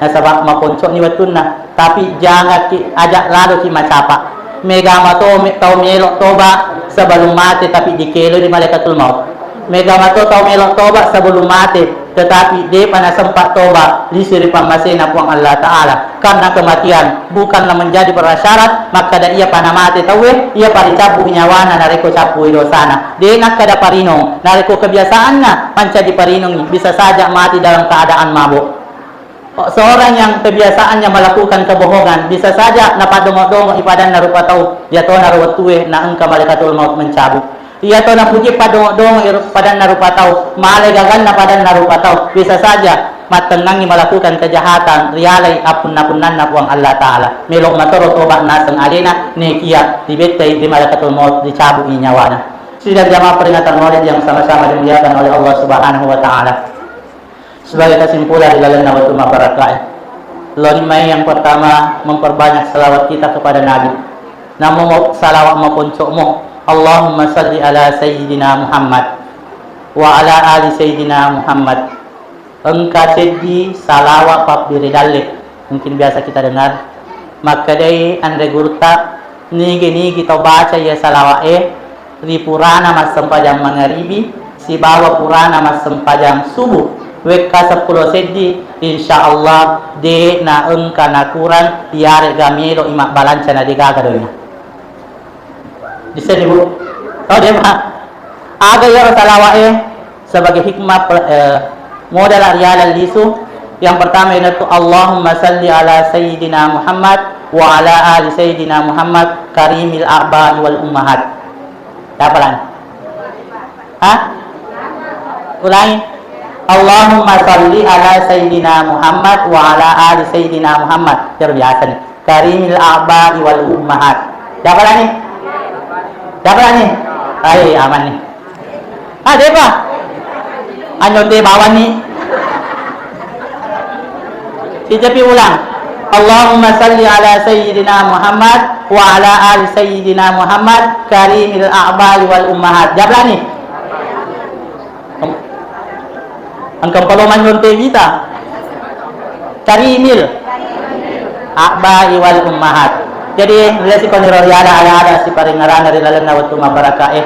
nasaba maponcokni wettunna. Tapi jangaki, aja ladoki macapa. Mega mato me-, tau melo toba sebelum mate, tapi dikeloi ri malaikatul maut. Mega mato tau melo toba sebelum mate, tetapi depa nasempat toba, lisi ri pammasena Puang Allah Ta'ala. Karena kematian bukanlah menjadi prasyarat, makkeda iyapa namate tauwe, iyapa ricabbu nyawana narekko cappui dosana. De nakkeda parinong, narekko kebiasaanna mancaji parinongi, bisa saja mati dalam keadaan mabuk. Seorang yang kebiasaannya melakukan kebohongan, bisa saja napaddongo-dongo i padanna rupa tau, iyatonaro wettue na engka malaikatul maut mencabut. Iyato napuji paddongo-dongo i ru-, padanna rupa tau, malai gaganna padanna rupa tau, bisa saja mattengngangi melakukan kejahatan, rialai appunna-punnanna Puang Allah Ta'ala. Melo matoro toba naseng alena, nekia ribettai ri malaikatul maut, dicabut i nyawana. Sidang jamaah peringatan Maulid yang sama-sama dimuliakan oleh Allah Subhanahu wa Ta'ala. Sebagai kesimpulan ri lalenna wettu mabarakkae, loni mai yang pertama memperbanyak salawat kita kepada Nabi. Namo mo-, salawat maponcokmo, Allahumma salli ala Sayyidina Muhammad wa ala ali Sayyidina Muhammad. Engka seddi salawat pabbere dalle, mungkin biasa kita dengar. Makkedai anre gurutta, nigi-nigi tau baca iya salawa'e ri purana massempajang mangaribi sibawa purana massempajang subuh, wekka seppulo seddi, insya Allah de na engka nakurang, iyare'ga melo i mabbalanca na degaga doina. Disseni, Bu? Oh, de, Pak. Aga iyaro salawa'e? Sebagai hikmah pe-, eh, modala riala lisu, yang pertama iyanatu Allahumma salli ala Sayyidina Muhammad wa ala ali Sayyidina Muhammad karimil aba'i wal ummahat. Apa lagi? Hah? Ulangi. Allahumma salli ala Sayyidina Muhammad wa ala ali Sayyidina Muhammad. Terbiasa nih. Karimil aba'i wal ummahat. Dapat ni? Dapat ni? Ai, aman ni. Ah, depa. Anyo te bawang ni. Sijapi ulang. Allahumma salli ala Sayyidina Muhammad wa ala ali Sayyidina Muhammad karimil aba'i wal ummahat. Dapat ni? Engka palo manjonte wita. Karimil aba'i wal ummahat. Jadi, mulai sikoni ro riala ada-ada siparingerana ri lalenna wettu mabarakae.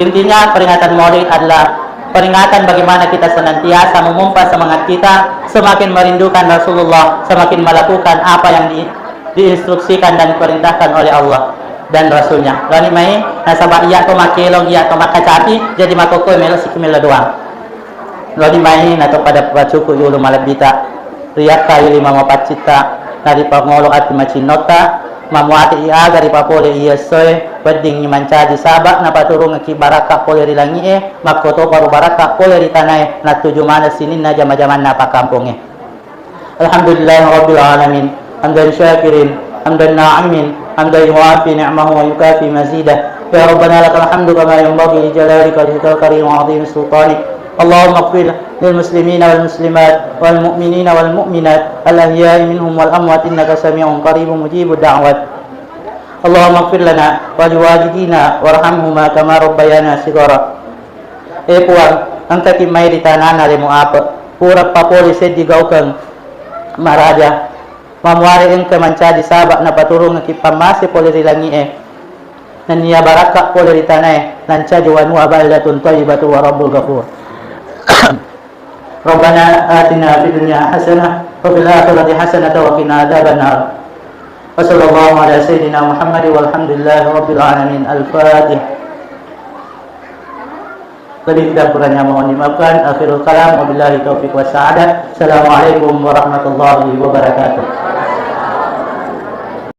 Intinya, peringatan Maulid adalah peringatan bagaimana kita senantiasa memompa semangat kita, semakin merindukan Rasulullah, semakin melakukan apa yang di-, diinstruksikan dan diperintahkan oleh Allah dan Rasulnya. Lani mai, nasaba iya to makelong, iya to makkacapi, jadi makkokkoe melo sikki melo doang. Lani mai, nato pada pacuku yulu malebbita, riyakka i lima mapaccitta, naripangolo ati macinnotta, mamuate i aga ripapole i essoe, weddingngi mancaji saba napaturungekki barakka pole ri langi'e, makkotopa ro barakka pole ri tanae, nattuju maneng sininna jama-jamanna pakkampongnge. الحمد لله رب العالمين، حمدا شاكرا، حمدا ناعما، حمدا يوافي نعمه ويكافئ مزيده. يا ربنا لك الحمد كما ينبغي لجلالك وجهك الكريم وعظيم سلطانك. اللهم اغفر للمسلمين والمسلمات والمؤمنين والمؤمنات الأحياء منهم والأموات إنك سميع قريب مجيب الدعوات. اللهم اغفر لنا ولوالدينا وارحمهما كما ربيانا صغارا. E Puang, engkaki mai ri tanana lemo ape, pura papole seddi gaukeng maraja, mamuare engka mancaji saba napaturungekki pammase pole ri langi'e, nennia barakka pole ri tanae, nancaji wanua baldatun thayyibatu wa rabbul ghafur. ربنا آتنا في الدنيا حسنة وفي الآخرة حسنة وقنا عذاب النار. وصلى الله على سيدنا محمد والحمد لله رب العالمين. الفاتحة. Lebih dan kurangnya mohon dimaafkan. Akhirul kalam, wabillahi taufiq wassa'adah. Assalamualaikum warahmatullahi wabarakatuh.